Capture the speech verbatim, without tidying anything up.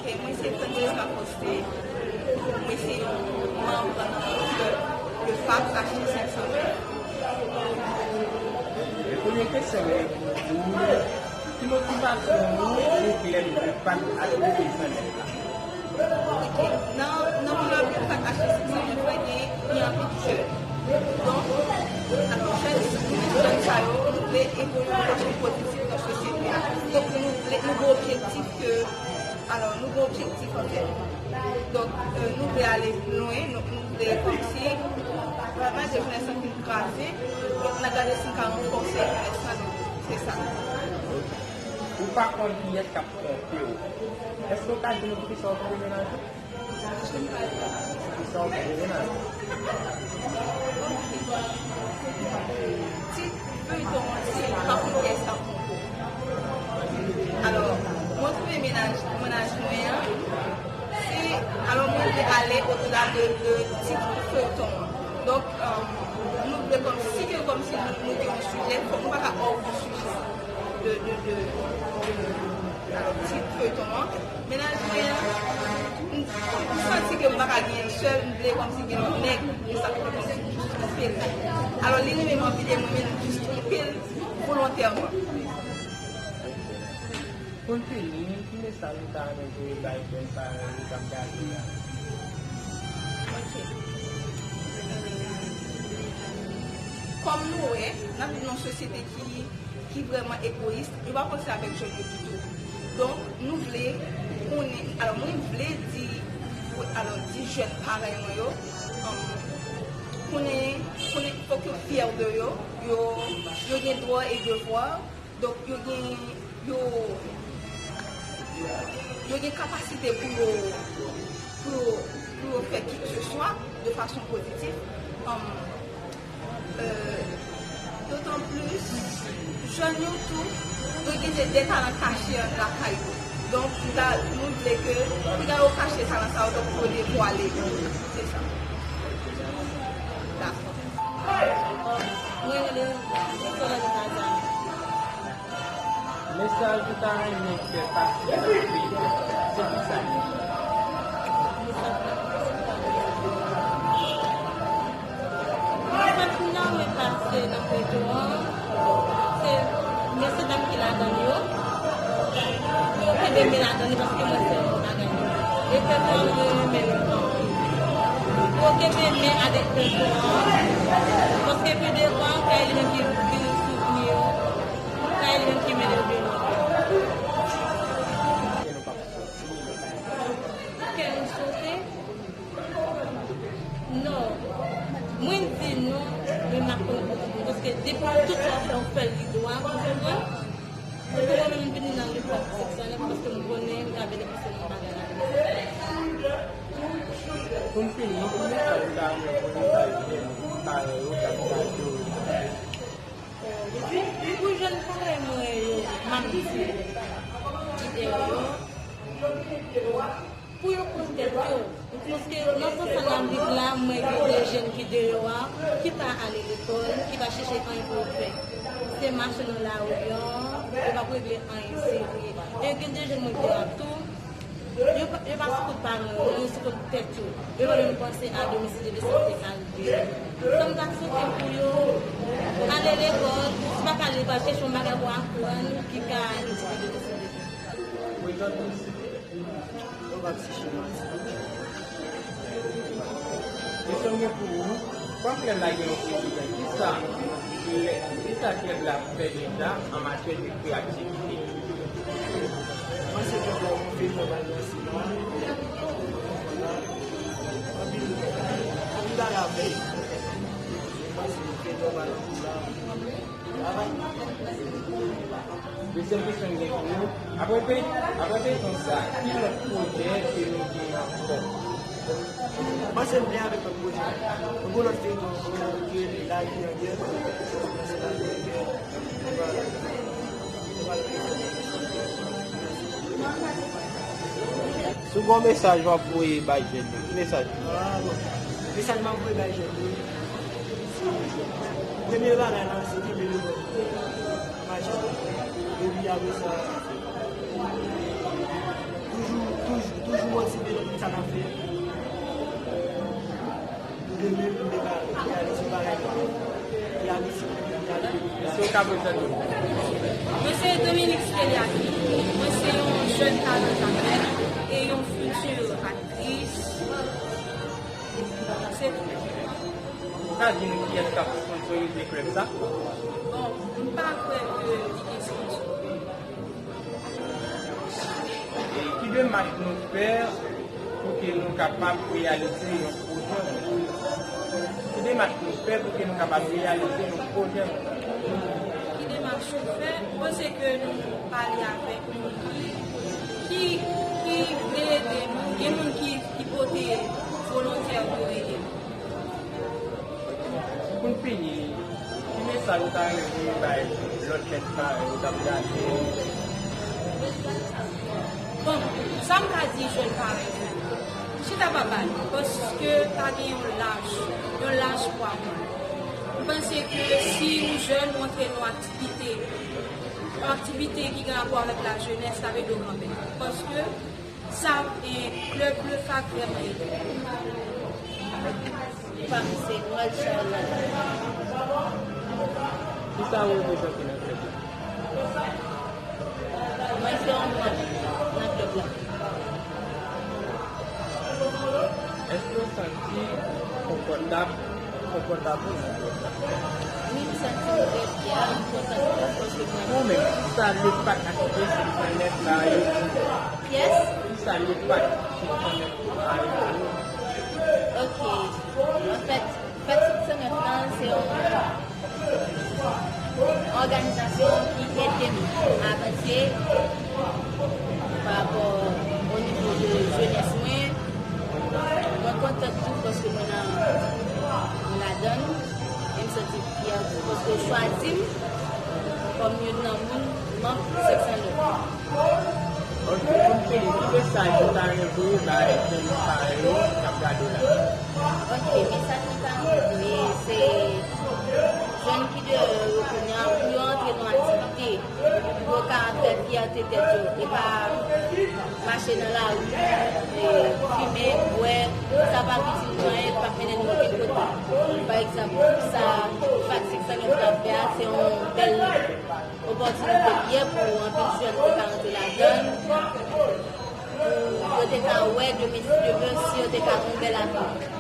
Mwen se Tendresse Lafosse, mwen se yon manm nan le, le PAP H T senk san ven. Premye kesyon mwen pou ou, ki motivasyon ou pou klèb le PAP H T senk san ven la? Ok, nan, nan klèb le PAP H T senk san ven, mwen gen, gen anpil jèn. Donk, alò, jèn, nou menm jèn sa yo, nou vle evolye yon fason pozitif nan sosyete a. Donk, nou vle, nou gen objektif ke Alò, nou gen objektif an tèt. Donk, euh, nou vle ale pi lwen, nou, nou vle kòmsi, vrèman, de jenès lan fin kraze, donk, n a gade si n ka ranfòse jenès lan, donk, se sa. Ou pa konn kiyès k ap twonpe w. Èske w ka di nou poukisa w twonpe mennaj ou? Poukisa w twonpe mennaj ou? Tit feyton an se pa pou pyès ap pran kou. Alò, mwen twonpe mennaj, mennaj mwen an, se, alò, mwen vle ale odela de, de tit feyton an. Donk, euh, nou vle kòm si ke, kòm si nou, nou gen yon sijè, fòk nou pa ka off di sijè de, de, de, de, alò, tit feyton an. Mennaj mwen an, m, m santi ke m pa ka gen sèl, m vle kòmsi gen yon nèg, e sa k fè kòmsi m jis twonpe l. Alò, li renmen m anpil e mwen menm m jis twonpe l volontèman. Pou n fini, ki mesaj ou ta renmen voye bay jèn paran yo k ap gade a? Ok. Kòm nou wè, n ap viv nan yon sosyete ki ki vrèman egoyis, yo pa panse avèk jèn yo ditou. Donk, nou vle konnen, alò, mwen vle di, alò, di jèn parèy mwen yo, um, konnen, konnen, fòk yo fyè de yo, yo, yo gen dwa e devwa, donk, yo gen, yo, yo gen kapasite pou yo, pou yo, pou yo fè kik se swa de fason pozitif. Um, Euh, dotan plis, jèn yo tou, yo gen de, de talan kache anndan lakay yo. Donk, nou ta, nou vle ke, piga yo kache talan sa yo, donk, pou yo devwale yo. Se sa. Dakò. Mwen rele Soraya Casanova. Mesaj ou ta renmen fè pase nan peyi a, se pou sa. Mesaj mwen ta renmen pase nan peyi a, se mesye dam ki ladan l yo, pou yo kenbe men ladan li, paske mwen se yon bagay. E peyi a, mwen renmen l anpil. Pou yo kenbe men avèk peyi a, paske pi devan, kay li menm ki, ki souvni yo. Sa e li menm ki mennen yo pi lwen. Kè nou sote? Non. Mwen di non, men m ap konn konprann. Paske depi tout sa w fè, w fè l li dwa, ou konprann? Se pou mwen menm m vini nan lepòk seksyon an, paske m konnen m ka benefisye nan bagay la. Pou n fini, ki mesaj ou ta renmen voye bay jèn paran yo k ap gade w? Pou jèn parèy mwen yo, m ap di, ide yo, pou yo pran tèt yo. Paske nan tan sa n ap viv la, mwen gen de jèn ki deyò a, ki pa ale lekòl, ki pa chèche anyen pou yo fè. Se mache nan lari an, yo p ap regle anyen serye. E gen de jèn mwen deyò a tou, Yo pa, yo pa sou kont paran yo, yo sou kont tèt yo. Yo pa menm panse a domicile de santé ka rive. Sa m ta swete pou yo, ale lekòl, si pa ka ale lekòl, chèche yon bagay pou aprann ki ka itilize domicile de santé. Yo pa psichik. Kesyon mwen pou ou, kòm klèb la gen yon prezidan, kisa, kisa klèb la ap fè deja an matyè de kreyativite? Mwen se klèb la pou fè travay nan sila. Anpil, anpil bagay ap fèt. Mwen se fè travay nan sila. Travay. Dezyèm kesyon m gen pou ou. Apre fey-, apre feyton sa, ki lòt pwojè ke nou gen ankò? Mwen se m byen avèk lòt pwojè. Nou gen lòt feyton ankò ki rele Lavi an gè. Mwen se Lavi an gè. Si w gen yon mesaj w ap voye bay jèn yo, ki mesaj? Ah, bon. Mesaj m ap voye bay jèn yo. Premye bagay la, se kenbe lekòl. Mache. Epi apre sa, toujou, toujou, Toujou motive nan tout sa n ap fè. Demen pou nou reyalize bagay nou. Reyalize, reyalize. Èske w ka prezante w? Mwen se Dominique Steliaki. Mwen se yon jèn talan zafè e yon fiti aktris. Se tou. Ou ka di nou kiyès k ap sponsorize klèb sa? Bon, m pa kwè ke li gen sponsor. E ki demach nou fè pou ke nou kapab reyalize yon pwojè? Ki demach nou fè pou ke nou kapab reyalize yon pwojè? Ki demach nou fè? Mwen panse ke nou pale avèk moun ki, ki, ki vle ede nou. Gen moun ki, ki pote volontè pou ede nou. Pou n fini, ki mesaj ou ta renmen voye bay lòt jèn parèy ou k ap gade? Bon, sa m ka di jèn parèy mwen, chita pa bal, paske pa gen yon laj, yon laj pou aprann. M panse ke si yon jèn ou antre nan aktivite, yon aktivite ki gen rapò avèk lajenès, sa vle di w kanpe. Paske sa, e, klèb Le Fac vrèman ede. Pa m se Noël Charles. Kisa ou reprezante nan klèb la? Mwen se yon manm nan klèb la. Èske w santi konfòtab, konfòtab ou nan klèb la? Wi, m santi m trè byen, m kontan twòp paske mwen... Ou menm, kisa Le Fac ak District cent neuf la yo di? Kiyès? Kisa Le Fac ak District cent neuf la yo di? Ok. Anfèt, Fac District cent neuf lan se yon òganizasyon ki ede m avanse pa rapò o nivo de jenès mwen. Mwen kontan tou paske mwen nan, mwen ladan l. E m santi m fyè tou paske yo chwazi m kòm youn nan moun manm senk san nèf. Ok, pou n fini, ki mesaj ou ta renmen voye bay jèn parèy ou k ap gade w la? Ok, mesaj mwen ta renmen voye, se jèn ki deyò yo kounye a, pou yo antre nan aktivite, pou yo ka fè fyète tèt yo, e pa mache nan lari, e, fimen, bwè, sa p ap itil nou anyen, li p ap mennen nou okenn kote. Pa egzanp, sa Fac District cent neuf la fè a, se yon bèl opòtinite li ye pou anpil jèn te ka rantre ladan l, pou yo te ka wè demen, si Dye vle, si yo te ka gen yon bèl avni.